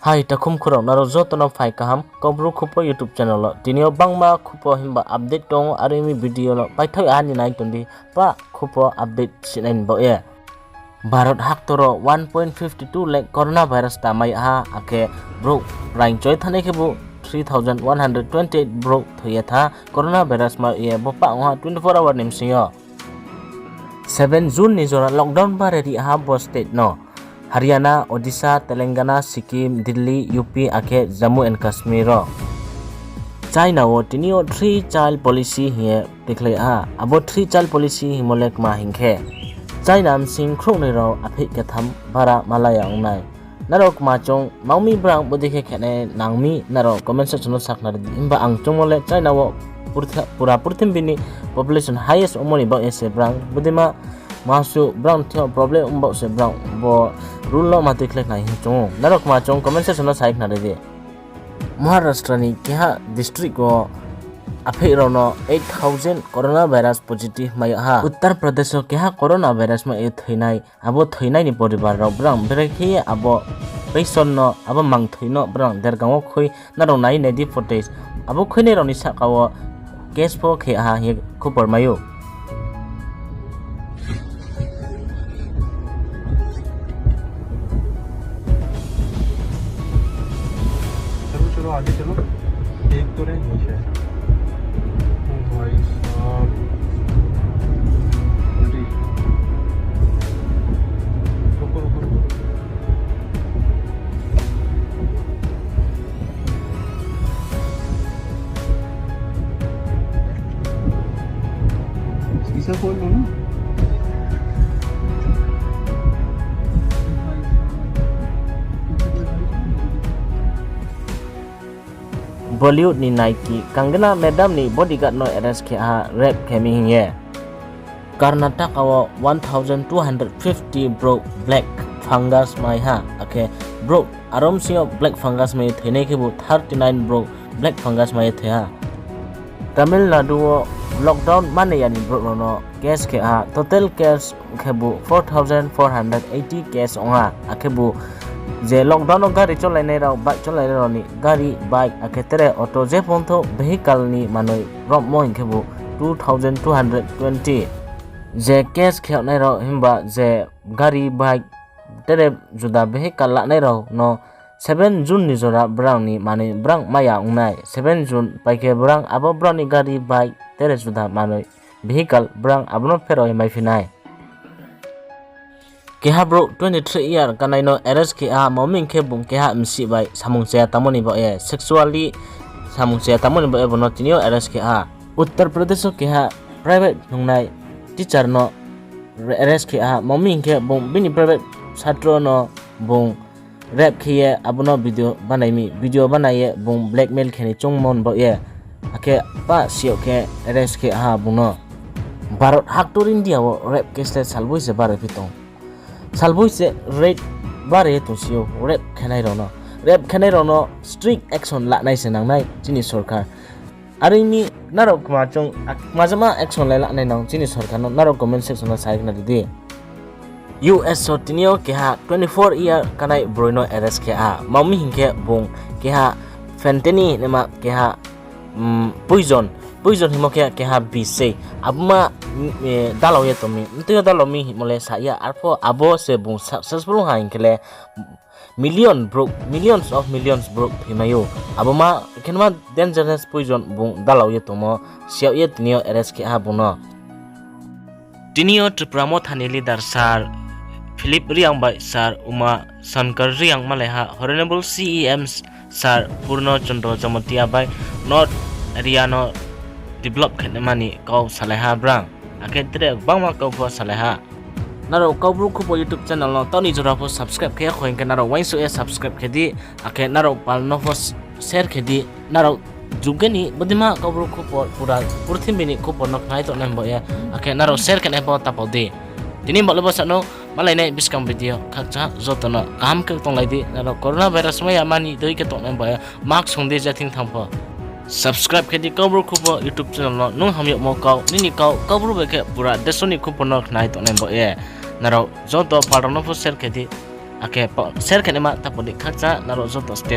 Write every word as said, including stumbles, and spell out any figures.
Hai takhum khurao, nrao joto no phai kaham Kaubru Khupo YouTube channel wo. Tini yo bangma khupo himba update tong ou, are ong mi video no paithaoh ya ni nai tong di, pah khupo update sinai ni baoh ye. Bharat haktor wo one point five two lakh coronavirus ta mai ha, akhe brouh raing choi thanai khebu three thousand one hundred twenty eight brouh thoi ye tha coronavirus mai ye, bo pah ong ha twenty four hour ni bsing yo. Seven June ni jora lockdown bare ri ha bo state no. Haryana, Odisha, Telangana, Sikkim, Delhi, U P akhe Jammu and Kashmir wo. China wo tini yo three child policy hing ye tikhlai ha. Abo three child policy hingmo le kma hing khe, China bsing khrouhnoi rao apheih ketham bara malaya ong nai. Nrao kma choung, mangmi brang bodei khe khenai nang mi, nrao comment section no sakhnari di. Himba ang choungmo le China wo pura purthimbi ni population highest ongmo ni baoh ye se brang bodeima masu brang thing yo problem ong baoh se brang bo rule no ma tikhlai khna hing choung ou. Nrao kma choung comment section no sai khnari di. Maharashtra ni keha district wo apheih rao no eight thousand coronavirus positive mai ha. Uttar Pradesh wo keha coronavirus mai ye thoinai, abo thoinai ni poribar rao brang berai khe ye abo patient no, abo mangthoi no brang dergang wo khui, nrao nai nai di footage. Abo khuinai rao ni sahka wo case pho khe ha hing ye khupor mai ou. चलो, चलो, आगे चलो। एक तो रहे नीचे। ओ भाई साहब। अरे। रुको, रुको, रुको। शीशा खोल लो ना। Bollywood ni naiki Kangana madam ni bodyguard no arrest khe ha rape khe mi hing ye. Karnataka wo one thousand two hundred fifty brouh black fungus mai ha, akhe brouh aro bsing yo black fungus mai ye thoinai khebu thirty nine brouh black fungus mai ye thoi ha. Tamil Nadu wo lockdown mane ya ni brouh rao no case khe ha, total case khebu four thousand four hundred eighty case ong ha, akhebu je lockdown wo gari cholainai rao, bike cholainai rao ni gari, bike, akhe tere auto je phongthou vehicle ni manoi rommo hing khebu two thousand two hundred twenty. Je case khe yagnai rao himba je gari, bike, tere juda vehicle lanai rao no seven June ni jora brang ni manoi brang maya ong nai. Seven June pai khe brang abo brang ni gari, bike, tere juda manoi vehicle brang abo no pherao ye maiphi nai. Keha brouh twenty three year kanai no arrest khe ha, mami hing khe bung keha bsih bai samung chaya tangmo ni baoh ye, sexually samung chaya tangmo ni baoh ye bung no tini yo arrest khe ha. Uttar Pradesh wo keha private nungnai teacher no arrest khe ha, mami hing khe bung bini private satro no bung rape khe ye abo no video banai mi, video banai ye bung blackmail khe ni choungmo ni baoh ye, akhe pah siyag khe arrest khe ha bung no. Bharat haktor India wo rape case le salboi se bare phi tong. Salboi se rate bare ye tongsi ou rape khenai rao no. Rape khenai rao no strict action lanai se nangnai chini sorkar. Are ong mi nrao kma chung, kma jama action lai lanai nang chini sorkar no, nrao comment section no sai khna ri di. U S wo tini yo keha twenty four year kanai broi no arrest khe ha. Mami hing khe bung keha fentanyl naima keha poison, poison hingmo khe keha bis sei. Abo ma dalau ye tong mi. Mtui yo dalau mi hingmo le sa ya, arpho abo se bung successful ong ha hing khe le million brouh, millions of millions brouh thoimai ou. Abo ma khe ma dangerous poison bung dalau ye tongmo, siyag ye tini yo arrest khe ha bung no. Tini yo Tipra Motha ni leader Sir Philip Reang bai Sir Uma Shankar Reang malai ha, Honourable C E M Sir Purno Chandra Jamatia bai North area no develop khe naima ni kau salai ha brang. Akhe tre bangma kau pho salai ha. Nrao Kaubru Khupo YouTube channel no taoh ni jora pho subscribe khe ya kho hing khe nrao uaingsouh ye subscribe khe di, akhe nrao pal no pho share khe di, nrao jug ni bodeima Kaubru Khupo pura purthimbi ni khupo no khnai tongnai baoh ye, akhe nrao share khe nai pho ta pao di. Tini baoh le bo sa no, malai nai buskang video khakchang joto no kaham khe tonglai di, nrao coronavirus mai ya mani dei khe tongnai baoh ye, mask song di je thing thanng pho. Subscribe khe di Kaubru Khupo YouTube channel no, nung ham yagmo kau, nini kau, Kaubru bai khe pura deso ni khupo no khnai tongnai baoh ye. Nrao joto pal rao no pho share khe di. Akhe share khe naima tapo di khakchang nrao joto stay